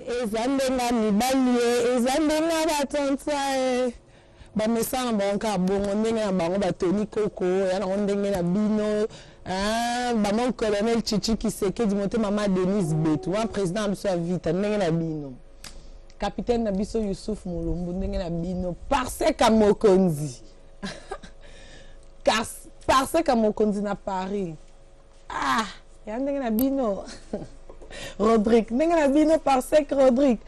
Eza ndenge mibali ye, eza ndenge batonton ye. Bamesana na bango kaka bongo, ndenge na bango batoni koko ya nango ndenge na bino, hein, bamon colonel Chichi Kisekedi motema ma Denise Betu wana président na biso ya vita, ndenge na bino capitaine na biso Youssouf Mulumbu, ndenge na bino Parseka Mokonzi Parseka Mokonzi na Paris, ah, ya ndenge na bino Rodrigue, ndenge na bino Parsek Rodrigue.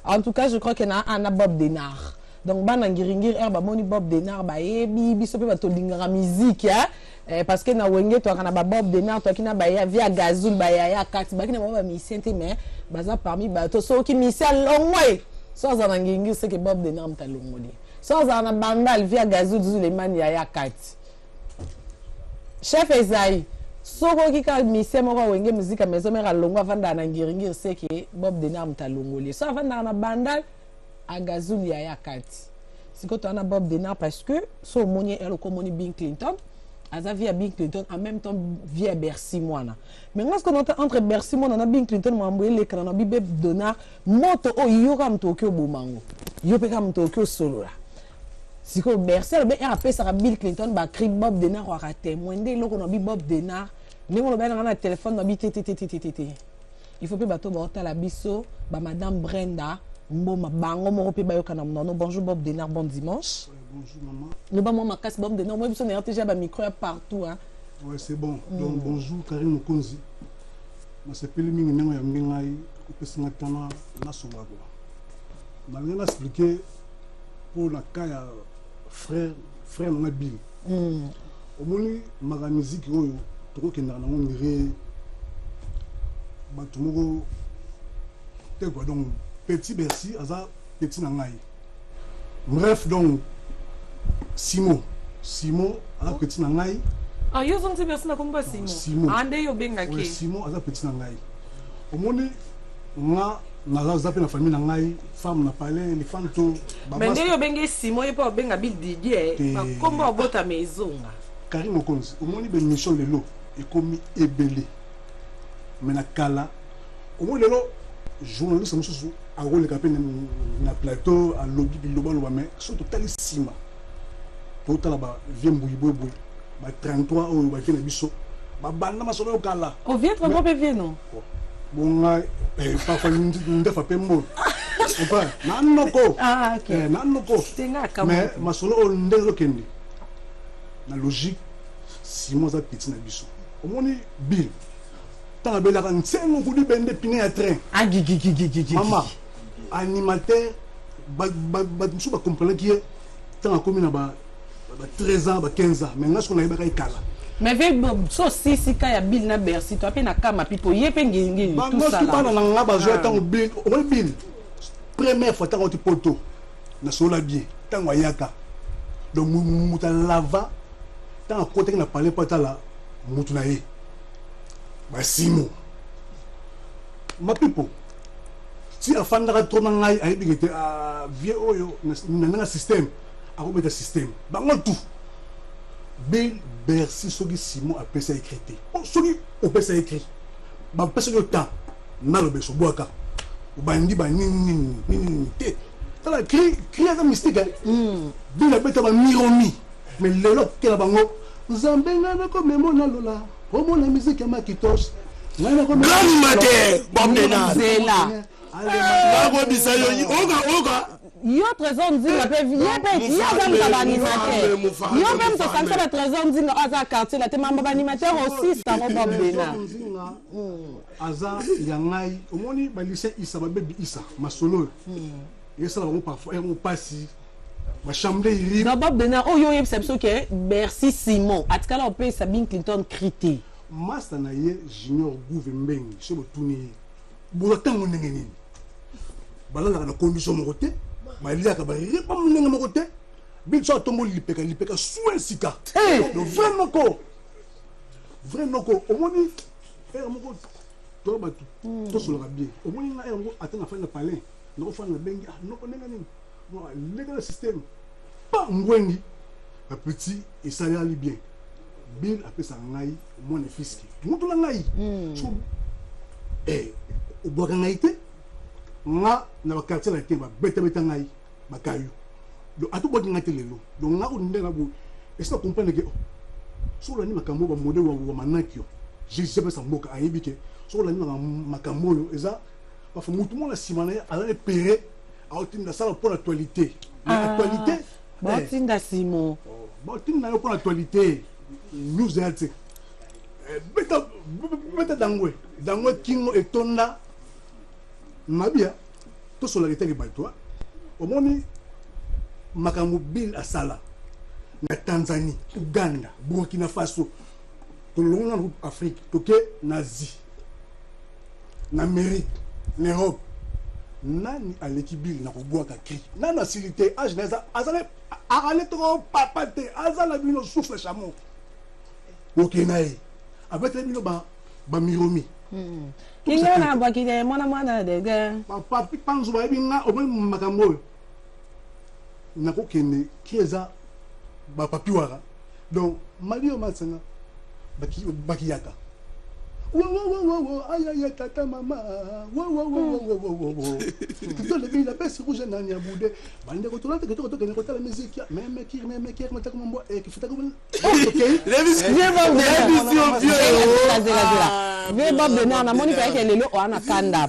En tout cas, je crois que na ana Bob Denard. Donc bana ngiringiri air bamoni Bob Denard, bayebi biso mpe bato olingaka musique, hein? Eh, parce que na Wenge toaka na ba Bob Denard, toaki na baya via Gazul, bayaya kati baki na bango bamusicien te, mais baza parmi bato. Soki musicien alongwe, so aza na ngiringiri, seke Bob Denard moto alongoli. So azala na Bandal, via Gazul Zulemani, yaya kati chef Ezai. Soki oyoki kaka musicien moko awenge musique ya Maison Mère alongwa, avandaka na ngiringiri, seke Bob Denard moto alongoli. So avandaka na Bandal, Agazuli, yaya kati. Sikoyo toza na Bob Denard parce que so omoni ye eloko, omoni Bill Clinton, aza vie ya Bill Clinton, en même temps vie ya Bercy mwana. Mais nga sikoyo nota entre Bercy mwana na Bill Clinton, makambo elekana na bibe Denard. Moto oyo yoka, moto okoki oboma yango, yo mpe kaka moto okoki osolola. Sikoyo Bercy alobi ere apesaka Bill Clinton bacri, Bob Denard waka témoin nde eloko na bi Bob Denard. Ndenge olobi nanga na telefone na bi te te te te te te te, il faut mpe bato baotala biso, bamadame Brenda Mboma, bango moko mpe bayoka na monano. Bonjour Bob Denard, bon dimanche. Ouais, bonjour maman. Loba mwa makasi, Bob Denard. Moi biso na RTG, bamicro ya partout, hein. Ouais, c'est bon. Donc bonjour Karine Mokonzi. Nasepeli mingi ndenge oyambi ngai, opesi ngai tana nasolola kwa. Nalingi na expliquer mpo na cas ya frère na ngai Bill. Omoni maka miziki oyo tokokendaka nango ndire bato moko te quoi. Donc petit Bercy aza petit na ngai. Bref, donc Simon aza petit na ngai. Ah, yo ozongisi Bercy na kombo ya Simon? Simon. Ah, nde yo obengaki. Ouais, Simon aza petit na ngai. Omoni nga naza mpe na famille na ngai, femme na palais lifanto. Mais nde yo obengi Simon, ye mpe obenga Bill Didier. Te. Bakombo abotama ezonga. Karine Mokonzi, omoni baémission lelo ekomi ebele, mais na kala, omoni lelo journaliste mosusu akoleka mpe na plateau, alobi biloba aloba, mais soki totali nsima, totala bavie Mbuyi Bwebwe, ba 33 oyo bavie na biso babanda masolo oyo kala. Ovie 33 mpe vie no. Bonga parfois ndefa mpe mbolo comprendre na noko. Ah, ok. Na noko. Tenga akamwa. Mais masolo oyo ndenge ezokende na logique, Simon aza petit na biso. Omoni Bill, ntango abelaka nsengo kudi bende pine ya train. Agigigigigigi. Mama animateur, bato mosusu bakomprenaki ye ntango akomi na ba 13 ans, ba 15 ans, mais nga soki nayebaka ye kala. Mais ve so osisi ka ya Bill na Bercy, to ape na kama pipo ye mpe ngiringiri. Bango soki bana na nga bazwa ntango Bill, omoni Bill première fois ntango oti poto, nasolola bien ntango ayaka. Donc moto alava ntango akotaki na palais mpo atala motu na ye basimo mapipo ti afandaka trop na ngai, ayebiki te vie oyo na ndenge système akobeta système bango tout. Bill Bercy, soki Simon apesa écrit te, soki opesa écrit, bapesaki yo temps naloba esobwaka, obandi banini nini nini nini te. Tala cri, cri aza mystique. Bill abeta bamiromi, mais lelo akokela bango Nzambe ngai nakomemo nalola omona musique ya Makitos ngai. Grand animateur Bob Denard. Zela. Nakobisa yo, oka oka. Yo Trésor Nzinga mpe ye mpe ye aza moto ya baanimateur. Yo mpe moto osangisa ba Trésor Nzinga oyo aza quartier na te, mambo baanimateur osisa yango, Bob Denard. Nzinga aza ya ngai. Omoni balycée Isa, babebi Isa, masolo oyo esala bango parfois yango mpasi, bachambre iri. Donc Bob Denard oyo oyebisa biso ke Bercy Simon atikala opesa Bill Clinton cri te? Master na ye Junior Gouve Mbengi, so botuni ye boza ntango ndenge nini, balalaka na condition moko te, baliaka barepa ndenge moko te. Biso atomboli lipeka lipeka soin sika. Le vrai noko, vrai noko. Omoni ere moko toya bato tosolaka bien. Omoni nga ere moko ata nafandi na palin, nakofanda na bengi, ah noko, ndenge nini leka na système pa ngwengi bapetit esalelali bien. Bill apesaka ngai mwana fiske, mutu na ngai. So obwaka ngai te. Nga na ba quartier latin ba beta beta ngai ba caillou. Donc ata obwaki ngai te lelo. Donc nga oyo nde na boye esi na comprendre que oh soki olandi makambo oyo ba modèle wa manakio Jesus apesa mboka ayebi que soki olandi makambo oyo eza parfois mutu moko na sima na ye aza na pere aotinda sala mpo na actualité. Mais Ah, actualité baotinda simo. Baotinda yo mpo na actualité news ya te. Beta beta dangwe dangwe kingo etonda mabia tosolaka etali bato omoni makambo Bill asala na Tanzanie, Uganda, Burkina Faso, tolongo na Afrique, toke na Asie, na Amérique, na Europe, nani aleki Bill na kobwaka cri? Nani asili te age na eza azali akale toko papa te aza na bino souffle chameau okei na ye abeteli bino ba bamiromi. Kinga na bwakile mwana mwana dege. Papi Panzu bayebi nga omoni makambo oyo nakokende ki eza bapapi wara donc malio masanga bakiyaka wowowowo ayaya tata mama wowowowowowo tolobi la pesi rouge nani ya bude bandeko tolata kitoko tokende kotala miziki meme kiri meme kiri matako mambwa ekifutako. Vieux Bob Denard, namoni kayeke lelo oa na kanda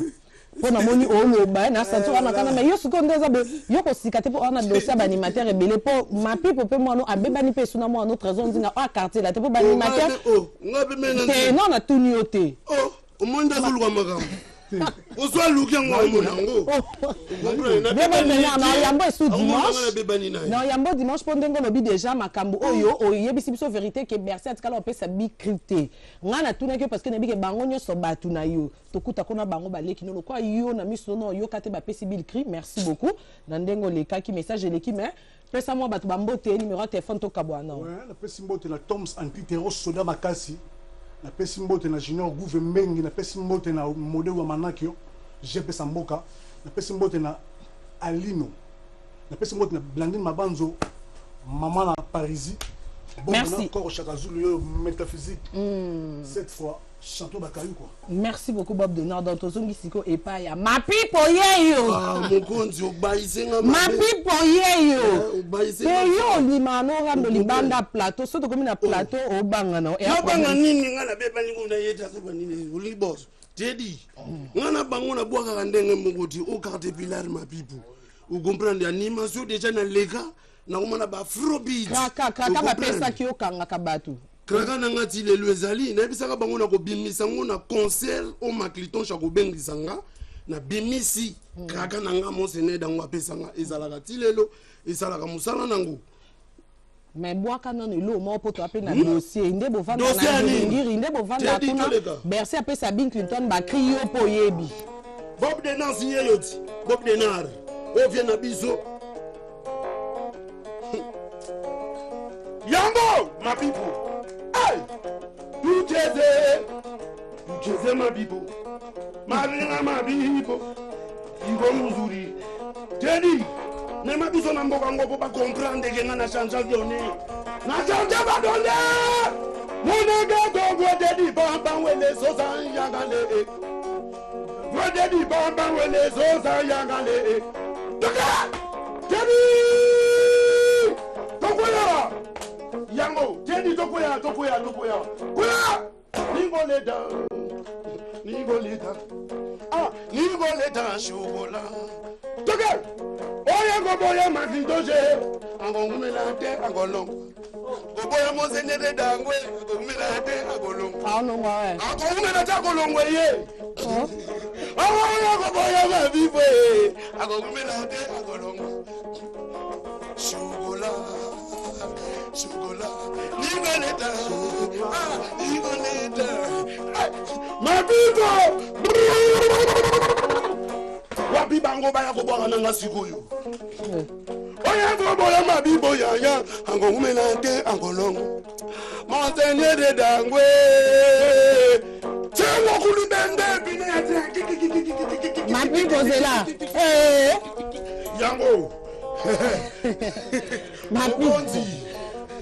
mpo namoni oloba na santi oa na kanda, mais yo sikoyo nde eza boye, yo kosika te mpo oa na dossier ya baanimateur ebele mpo mapipo mpe mwana abebani mpe esuna mwana Trésor Nzinga oa quartier la te mpo baanimateur te. Non, natuni yo te. Omoni nde azoluka makambo ozo aluki yango amona yango. Na yambo esu dimanche, na yambo dimanche, mpo ndenge olobi déjà makambo oyo oyebisi biso vérité ke Bercy atikala opesa bicri te. Ngai natunaki yo parce que nayebi ke bango nyonso bato na yo tokuta kuna bango baleki no lokwa yo na miso no oyoka te bapesi bill cri. Merci beaucoup na ndenge olekaki message eleki, mais pesa mwa bato bambote, numéro ya telefone, tokabwana. Napesi mbote na Toms Antitero Soda Makasi, napesi mbote na Junior Gouve Mbengi, napesi mbote na Mode wa Manakio GPS Mboka, napesi mbote na Alino, napesi mbote na Blandine Mabanzo, mama na Parisie. Merci. Encore Chaka Zulu yo métaphysique cette fois champion bakayu quoi. Merci beaucoup Bob Denard. Donc tozongi sikoyo epai ya Mapipo yeyo. Mokonzi obayisenga. Mapipo yeyo te, yo olima norando libanda plateau, so tokomi na plateau obanga na nabanga nini? Nga nabebani kuna ye te, azoba nini? Olingi boso tedi nga na bango nabwakaka ndenge moko te o carte pilar mapipo ocomprendre animation déjà na leka nakomona baafrobeat. Kraka kraka bapesaki yo okangaka bato. Kraka na nga ti lelo ezali, nayebisaka bango na kobimisa ngo na concert oyo Maclitonche akobengisa nga, nabimisi kraka na nga monsenede yango apesa nga, ezalaka ti lelo, esalaka mosala nango. Mais bwaka nano eloko moko mpo toa mpe na dossier nde bovanda na ngiringiri nde bovanda kuna Bercy apesa Bill Clinton bacri, yo mpo oyebi. Bob Denar sinye yo ti Bob Denar ovie na biso yango mabibo. Hey! Tucheze tucheze mabibo maringa mabibo iko muzuri tedi mema biso na mboka ngo mpo bacomprendre ke nga na change donné na change badonne moneke kongo tedi bambawele sosanyangale wededi bambawele sosanyangale toka tedi tokoya yango tedi tokoya tokoya tokoya koya ningoleta ningoleta ah ningoleta shukola toke oye koboya makintoje angongumela te angolongwa koboya monsenere dangwe akokumela te akolongwa. Aolongwa we. Akokumela te akolongwa ye akoya koboya mabibwe akokumela te akolongwa shukola shukola ningoleta ah ningoleta mabibo wapi bango baya kobwaka nanga sikoyo oya koboya mabibo yaya angongumela te angolongo monseigneur de dangwe tiango kulubende bine ya te. Mapipo zela. Yango. Mapipo,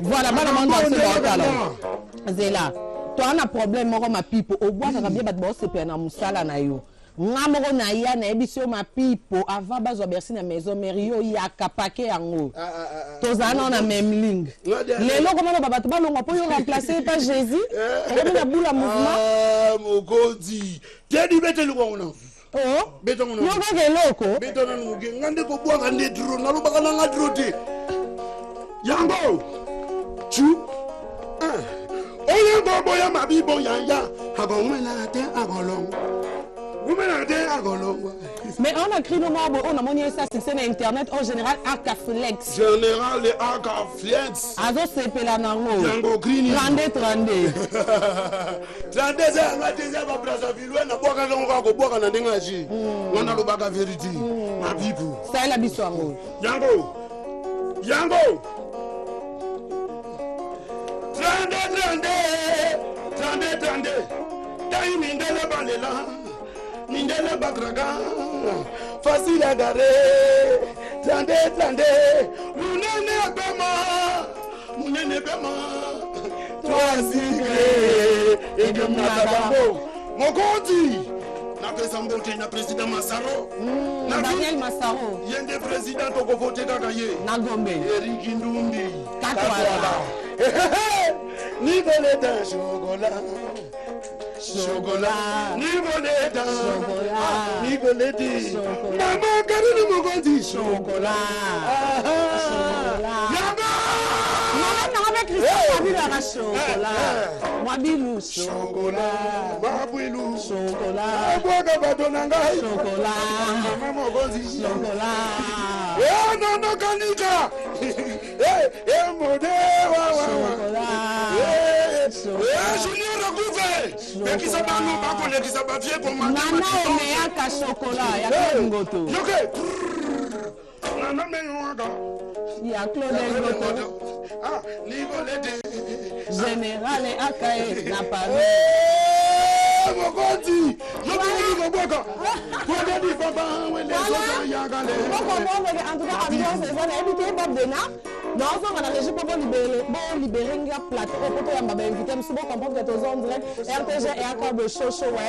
voilà, bana bango baotala zela toa na problème moko. Mapipo obwakaka bie bato baosepela na mosala na yo. Nga moko naya nayebisi yo mapipo avant bazwa Bercy na maison mère yo yaka pake yango ah, ah, ah, tozala nao na meme ligne lelo okoma loba bato balongwa mpo yo remplace ye pa Jésus eh. okomi na bula mouvement mokonzi tedi beteli kwango na oh. yo kaka eloko beta nanu moke nga nde kobwaka nde dro nalobaka nanga dro te yango cu oyo boya mabibo yaya akowela te akolongwa wumela te akolongwa. Mais on a cri no moko boye oyo namoni esa succès na internet oyo général Akaflex. Général Akaflex. Azosepela nango. Yango cri 32 32. 32 eza yanga te eza ba Brazzaville nabwakaka yango kaka kobwaka na ndenge ya ji. Nga nalobaka verite. Mabibo. Salela biso yango. Yango. Yango. 32 32 32 32 tai mindele balela mindele bakraka facile à gare 32 32 munene pema munene pema trois sikre ekemnaka bango mokonzi napesa mbote na président masaro mm, daniel masaro ye nde président tokovote kaka ye na gombe eriki ndumbi katwala nikoleta shokola shokola nikoleta nikoleti mama karine mokonzi shokola yanga mama nanga mpe christian mabilu aka shokola mwabilu shokola mabwilu shokola abwaka bato na ngai shokola mama mokonzi shokola nonokanika emode junior akuve pekisa bango bakolekisa bavie komana omeyaka shokola ya claude ngoto yoke nana meyaka ya claude ngoto ah, nikolete général akaye na paris mokonzi yokoki kobwaka kodedi papa welezoyakale okomondeke en tout cas ambiance eza nayebi te bob dena naozonga na régie mpo bolibere nga plateau oyo mpo toyamba bainvité mosusu bocomprendre ke toza en direct rtg eyaka shosho we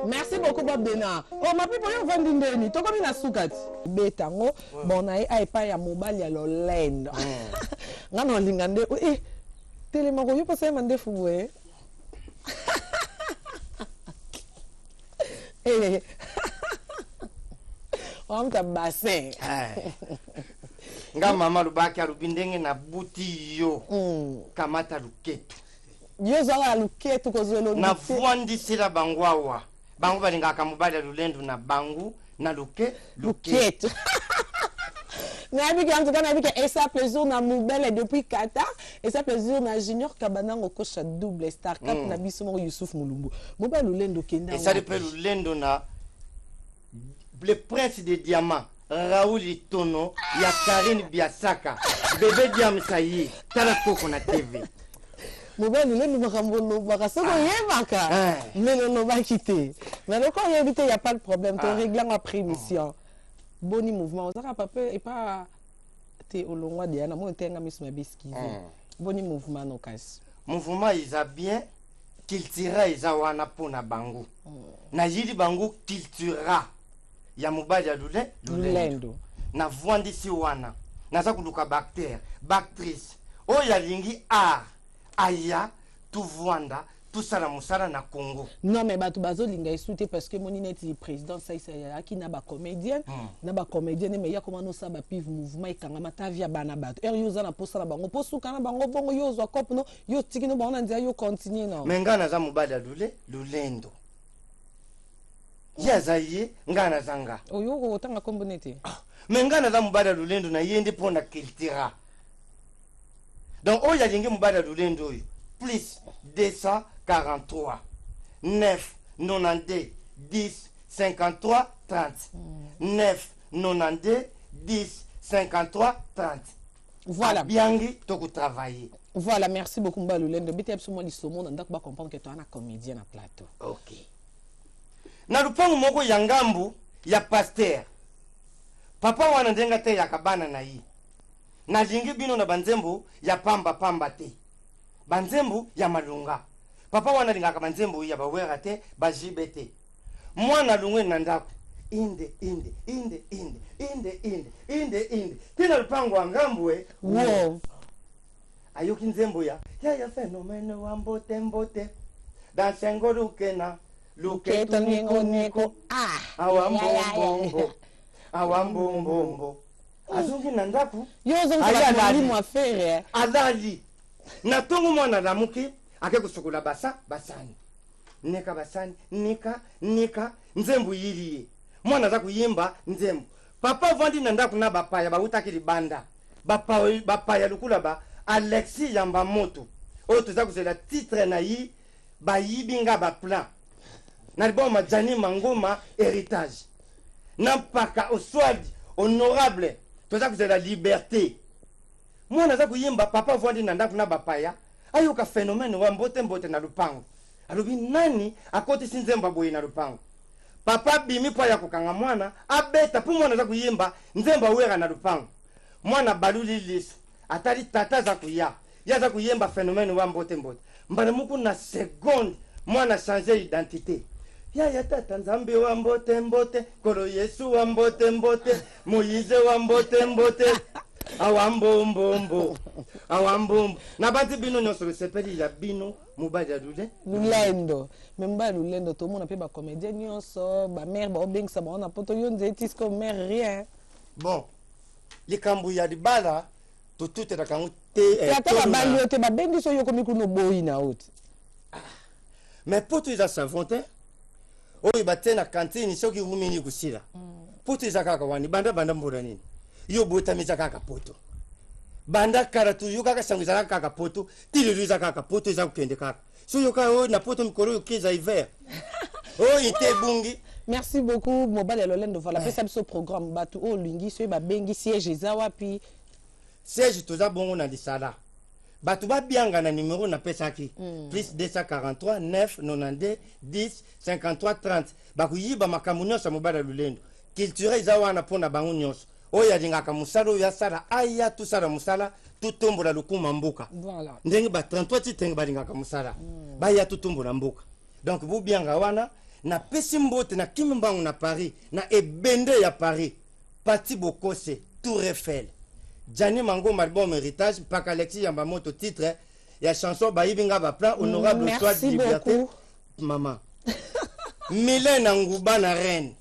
merci beaucoup bob dena o oh, mapipo yo ovandi ndeni tokomi na suka ti beta yango bon na ye a epai ya mobali ya lolendo nga na olinga nde eh, telema koyo mposa ye mandefu boye eh. Wamuta bassin. Eh. Nga mama alobaki alobi ndenge nabuti yo mm. kamata luketu. Yo ozwaka luketu kozwa elongi te. Navwandisela bango awa bango balingaka mobali ya lulendu na bangu na luke luketu. Nayebi ke en tout cas nayebi ke esa plaisir na mubele depuis Qatar esa plaisir na Junior Kabanango kosha double star cap mm. na biso moko Youssouf Mulumbu mobali lulendo kenda esali pe lulendo na le prince de diamant Raoul Itono ya Karine Biasaka bebe diamsa ye tala koko na TV mobali lulendo makambo olobaka soki ah. oyebaka eh. mais olobaki te mais lokola oyebi te ya pas de problème to ah. règle yango après émission Boni mouvement oza kaka papa epa te olongwa deya na moni tenga miso mabe excuse. Mm. Boni mouvement no kasi. Mouvement eza bien cultura eza wana pona bango. Mm. Nayili bango cultura ya mobali ya lule lulendo. Na vwandisi wana naza koluka ba acteur ba actrice oyo alingi art aya tuvwanda tosala mosala na Congo. Non mais bato bazolinga esu te parce que moni neti président saisa ayaki na ba comédienne mm. na ba comédienne mais ya koma nosala ba pive mouvement ekangama ta via bana bato heure yo oza na posa na bango po suka na bango bongo yo ozwa cope no yo otiki no bango na nzela yo continue no mais ngai naza mobali ya lule lulendo ye aza ye ngai naza nga oyo okotanga nkombo nete ah, mais ngai naza mobali ya lulendo na ye nde mpo na cultura Donc oyo alingi mobali ya lolendo oyo plus 243 9 92 10 53 30 9 92 10 53 30 Voilà. Abiangi toko travailler. Voilà, merci beaucoup Mba Lulendo. Bete biso mwa lisomo na ndako ba comprendre que toi na comédien na plateau. OK. Na lupango moko ya ngambu ya pasteur. Papa wana ndenge ateyaka bana na ye. Nalingi bino na ba nzembo ya pamba pamba te. Ba nzembo ya malonga. Papa wana alingaka banzembo ya bawera te, bajibe te. Mwana alongwe na ndako, inde inde inde inde inde inde inde inde ti na lupango ya ngambo e. Wow. Ayoki nzembo ya yaya phénomène wa mbote mbote dansengo lukena luketu niko niko. Ah. Awa mbombombo, awa mbombombo. Azongi na ndako. Yo Aya ozongisa alali. molimo afere. Alali na ntongo, mwana alamuki, ake kosukola basa basani, nika basani, nika nika, nzembo yili ye. Mwana aza koyimba nzembo, papa avandi na ndako na bapaya bautaki libanda, bapaya, bapaya lokola ba Alexis Yamba Moto oyo toza kozela titre na ye "Bayibi nga baplan" na liboma, Majani Mangoma "Héritage", na mpaka Oswald Honorable toza kozela "Liberté". Mwana aza koyemba, papa avandi na ndako na bapaya, ayoka phénomène wa mbote mbote na lupango. Alobi: "Nani akotisi nzembo ya boye na lupango?" Papa abimi mpo aya kokanga mwana, abeta mpo mwana aza koyemba nzembo awera na lupango. Mwana baluli liso, atali tata aza koya, ye aza koyemba phénomène wa mbote mbote. Mbala moko na seconde, mwana change identité: "Yaya tata, Nzambe wa mbote mbote, Nkolo Yesu wa mbote mbote, Moyize wa mbote mbote, awa mbombombo, awa mbombo." Na bandi bino nyonso losepeli ya bino mobali ya lule. Lulendo, me mobali lulendo, tomona mpe bacomédien nyonso, bamare baobengisa bango na poto. Yo nzeti siko mare rien. Bon, likambo ya libala totutelaka yango te. Te, ata babali yo te, babengisi oyo okomi kuna, oboyi na yo te. Mais poto eza savon te oyo batie na cantine, soki rumini kosila. Poto eza kaka wani, banda banda mbula nini yo botami, eza kaka poto. Banda kala toyokaka sango ezalaka kaka poto, ti lelo eza kaka poto, eza kokende kaka. So yoka oyo na poto mikolo oyo keza hiver oyo ite ebungi. Merci beaucoup, mobali ya lolendo. Voilà, pesa biso programme, bato oyo olingi soki babengi, siège eza wapi? Siège toza bongo na lisala. Bato babianga na numero napesaki, plus 243 9 92 10 53 30. Bakoyiba makambo nyonso ya mobali ya lolendo. Culture eza wana mpo na bango nyonso oyo alingaka mosala oyo asala, aya tosala mosala, totombola lokuma mboka. Ndenge ba 33 titenge balingaka mosala, baya totombola mboka. Donc bobianga wana. Napesi mbote na kimi mbangu na Paris, na ebende ya Paris, Pati Bokose, Tour Eiffel, Jani Mangoma, album "Héritage", mpaka Alexis Yambamoto, titre ya chanson "Bayibi nga baplan", Honorable Merci Swad Liberté. beaucoup. Mama Mylène Nguba na Reine,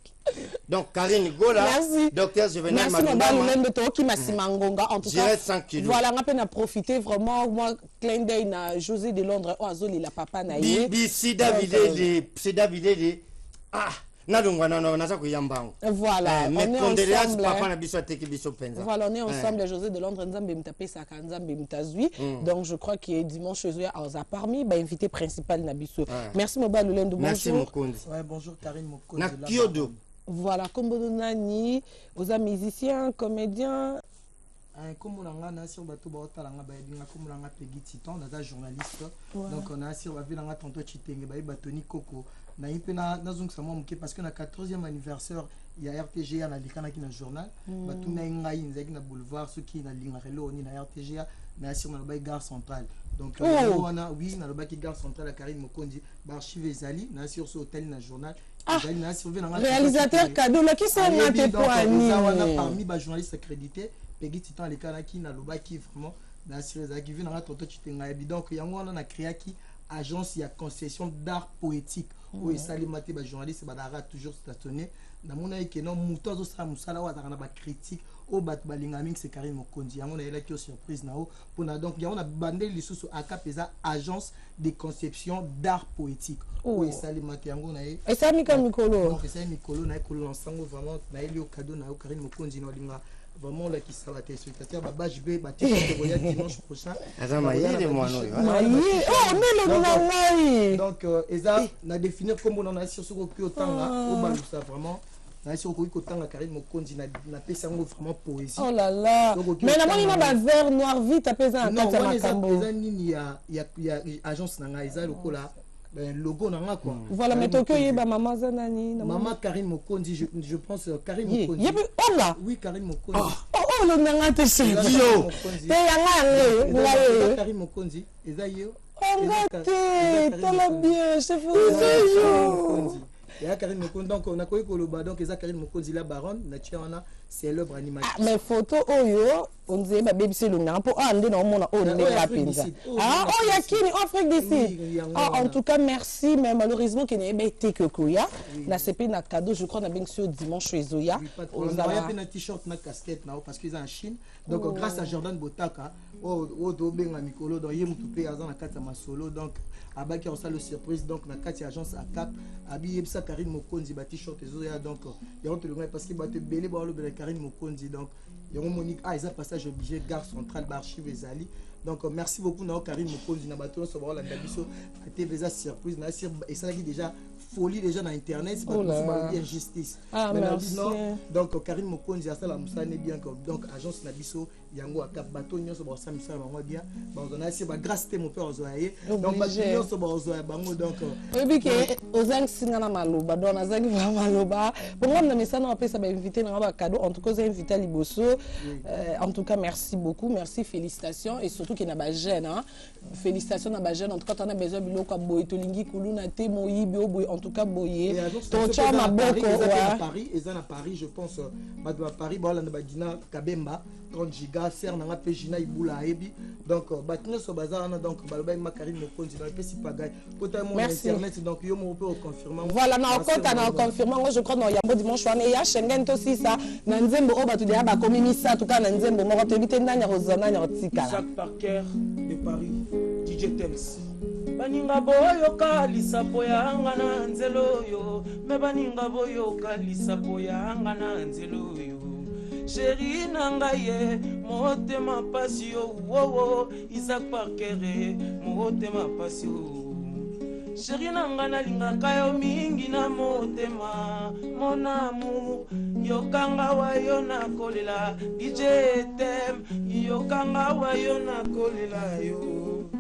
donc Karine Gola. Merci. Docteur Juvenal Merci, mobali Malundama. lolendo, tookima nsima ngonga. En tout cas, J'irai 100 kilos. voilà, nga mpe na profité vraiment moi clin d'œil na José de Londres oyo azolela papa na ye. Bisida. Donc, Bilele, sida bilele, ah, nalongwa nano, naza koya mbango. Voilà, Eh, mes on est condoléances. ensemble, Papa hein. na biso ateki biso mpenza. Voilà, on est ensemble, José de Londres, Nzambe mutapesaka, Nzambe mutazwi. Donc je crois que dimanche ezoya aza parmi ba invité principal na biso. Merci, mobali lolendo, Merci. bonjour. Mokonzi. Ouais, bonjour Karine Mokonzi. Na La Kiodo. baronne. Voilà, kombo nani, oza musicien, comédien? Nkombo na nga, na sur bato baotala nga bayebi nga, nkombo na nga Pegi Titan, naza journaliste. Donc na sur bavi na nga tonto Chitenge, bayebi Tony Koko. Nayi mpe nazongisa mwa moke parce que na 14e anniversaire ya RTGA nalikanaki na journal, batunaki ngai, nzalaki na boulevard, soki nalingaka eloko nini na RTGA. Na sur nalobaki Gare Centrale. Donc Oh. yango wana, oui, nalobaki Gare Centrale ya Karine Mokonzi. Baarchive ezali na sur so otali na journal, ezali na surve na nga. Réalisateur cadeau, lakisi nga te po Eza wana anini. parmi bajournaliste accrédité, Pegi Titan alekanaki, nalobaki vraiment na sur ezalaki vi nanga tonto Chitenga yebi. Donc yango wana na créaki agence ya concession d'art poétique oyo esalema te. Bajournaliste bazalaka toujours stationné. Namonaki keno moto azosala mosala oyo azalaka na bacritique oyo bato balingaka mingi, c'est Karine Mokonzi. Yango nayelaki yo surprise na yo mpona, donc yango na bandeli lisusu akap, eza agence de conception d'art poétique oyo esalema te. Yango na ye. Esalami ka mikolo. Donc esali mikolo na ye kololansa yango. Vraiment nayeli yo cadeau na yo, Karine Mokonzi. Na olinga vraiment olakisa batéléspectateur babage be batishete koya dimanche prochain. Aza mayele mwana oyo, hein. Maye, oh, nelongi na ngai. Donc eza na définir nkombo na nayesi soki okoki otanga, obalusa vraiment nayesi okoki kotanga Karine Mokonzi, napesi yango vraiment poésie. Oh là là. Donc, okoki Mais namoni na otanga. bavert noir vite mpe eza na Non, kati ya wana eza makambo. eza nini ya agence na ngai, eza lokola ben, logo na nga quoi. Voilà, mais Karine toki Mokonzi. oyeba mama aza nani? Mama Karine Mokonzi, je pense Karine Ye Mokonzi. ye mpe ola. Oui, Karine Mokonzi. Oh, oh, olongi na nga te, chéri. Eza Karine Mokonzi. Te, yanga yango oyo, ngai Eza oyo. Karine Mokonzi, eza ye. Oh. Yanga te, tala bien, chef. Ya Karine Mokonzi, donc nakoki koloba, donc eza Karine Mokonzi la baronne, natia wana célèbre animatrice. Ah, mais photo oyo ondire babebisi elongi nanga, mpo awa nde naomona oyo Na- nde oyo nga Afrique du mpenza. Sud. Oyo Ah, Afrique oyo ya du Sud. kini, Afrique du Sud. Oui, yango Ah, en wana. tout cas merci, mais malheureusement ke nayeba ete ke koya, nasepeli na cadeau. Je crois nabengisi yo dimanche oyo ezoya. Oui, pas de problème. Ozala- Oya mpe na t-shirt na casquette na yo parce que eza en Chine, donc grâce à Jordan Botaka oyo oyo tobenga mikolo, donc ye motu mpe aza na kati ya masolo, donc abaki akosala surprise, donc na kati ya agence Acap abi yebisa Karine Mokonzi ba t-shirt ezoya. Donc yango tolingaki parce que bato ebele baolobela Karine Mokonzi, donc yango monique, ah, eza passage obligé, gare centrale, baarchive ezali. Donc merci beaucoup na yo Karine Mokonzi, na bato nyonso baolanda biso na TV. Eza surprise na sur esalaki déjà folie déjà na internet, bato Oh là. mosusu balobi injustice. Ah, Mais nalobi merci. non, donc Karine Mokonzi asala mosala ne bien, donc agence na biso yango aka bato nyonso bakosala misala bango bien, bazwa na sie bagrâce te, mope azwa ye, donc bato Obligé. nyonso bazwa ya bango, donc Oyebi ke ozangisi nga na maloba, donc nazangi vraiment maloba bongo na mesana bapesa bainvité nanga bacadeau. En tout cas oza invité ya liboso. En tout cas merci beaucoup, merci, félicitations, et surtout ke na bajeune, hein. Félicitations na bajeune. En tout cas tana besoin biloko ya boye, tolingi kuluna te, moyibi o boye, en tout cas boye Et agence na biso totya mpe eza na Paris, maboko. eza mpe na Wa Paris, eza na Paris, je pense bato ya Paris baolanda badina Kabemba 30 giga ser nanga mpe Gina Ibula ayebi, donc bato nyonso baza wana, donc balobaki ma Karine Mokonzi, donc epesi pagai po ta mona Merci. internet, donc yo moko mpe oconfirme. Voilà, na okota na oconfirme yango, je crois na yambo dimanche wana eya Schengen, tosisa na nzembo oyo bato deya bakomi misato kaka na nzembo moko, toyebi te nani akozwa, nani akotikala. Jacques Parker de Paris, DJ Tems. Baninga boyoka lisapo yanga na nzela oyo, me baninga boyoka lisapo yanga na nzela oyo, sheri na ngai ye motema pasi yo wowo, Isaac Parker ye motema pasi yo, sheri na ngai nalingaka yo mingi na motema, mon amour, yokanga wa yo nakolela, DJ Tem, yokanga wa yo nakolela yo.